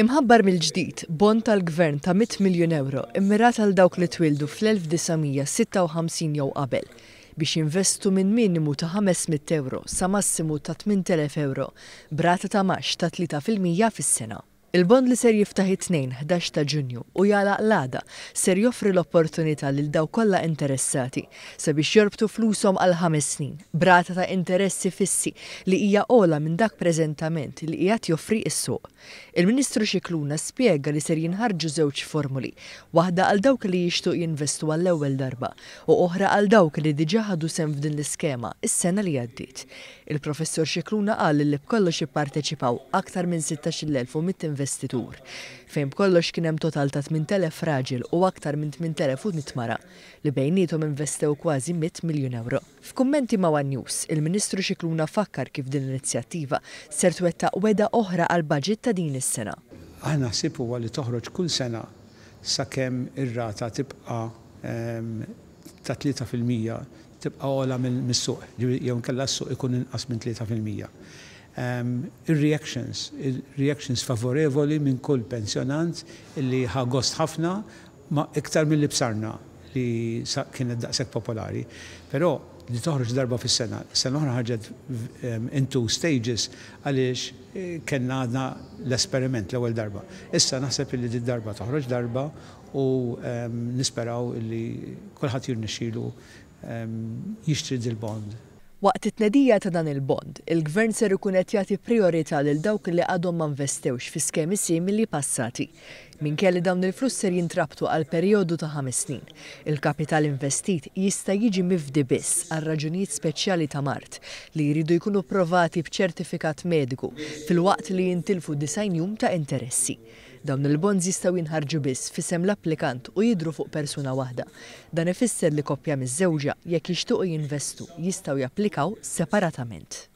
Imħabbar mill-ġdid bond tal-Gvern ta' 100 miljun ewro immirat għal dawk li twieldu fl-1956 jew qabel biex jinvestu minn minimu ta' 500 ewro sa massimu ta' 8,000 ewro b'rata ta' mgħax ta' 3% fis-sena. Il-bond li ser jiftaħ it-Tnejn 11 ta' Ġunju u jagħlaq l-għada ser joffri l-opportunità lil dawk kollha interessati sabiex jorbtu flushom għal ħames snin b'rata ta' interessi fissi li hija ogħla minn dak preżentament li qiegħed joffri s-suq. Il-Ministru Scicluna spjega li ser jinħarġu żewġ formuli, waħda għal dawk li jixtuq jinvestu għall-ewwel darba u oħra għal dawk li diġà ħadu sehem f'din l-iskema s-sena li għaddiet. Il-Professur Scicluna qal li b'kollox ipparteċipaw aktar minn 16,100 investitur, fejn b'kollox kien hemm total ta' 8,000 raġel u aktar minn 8,100 mara, li bejniethom investew kważi 100 miljun ewro. F'kummenti ma' one News, il-Ministru Scicluna fakkar kif din l-inizjattiva ser twettaq wegħda oħra għall-baġit ta' din is-sena. Aħna ħsieb huwa li toħroġ kull sena sakemm ir-rata tibqa' ta' 3% tibqa' ogħla mis-suq, ġifieri jew inkella s-suq ikun inqas minn 3%. Ir-reactions, reactions favorevoli minn kull pensjonant li ħa gost ħafna ma iktar milli bsarna li kienet daqshekk popolari. Però li toħroġ darba fis-sena, sena oħra ħarġet in two stages għaliex kellna għadna l-esperiment l-ewwel darba. Issa naħseb li di darba toħroġ darba u nisperaw li kulħadd jirnexxielu jixtri dil-bond. Waqt it-tnedija ta' dan il-bond, il-Gvern ser ikun qed jagħti prijorità lil dawk li għadhom ma investewx fi skemi simili passati. Minkejja li dawn il-flus ser jintrabtu għal perjodu ta' 5 snin, il-kapital investit jista' jiġi mifdi biss għal raġunijiet speċjali ta' mard li jridu jkunu provati b'ċertifikat mediku filwaqt li jintilfu 90 jum ta' interessi. Dawn il-bonds jistgħu jinħarġu biss f'isem l-applikant u jidhru fuq persuna waħda. Dan ifisser li koppja miżżewġa jekk jixtiequ jinvestu jistgħu japplikaw separatament.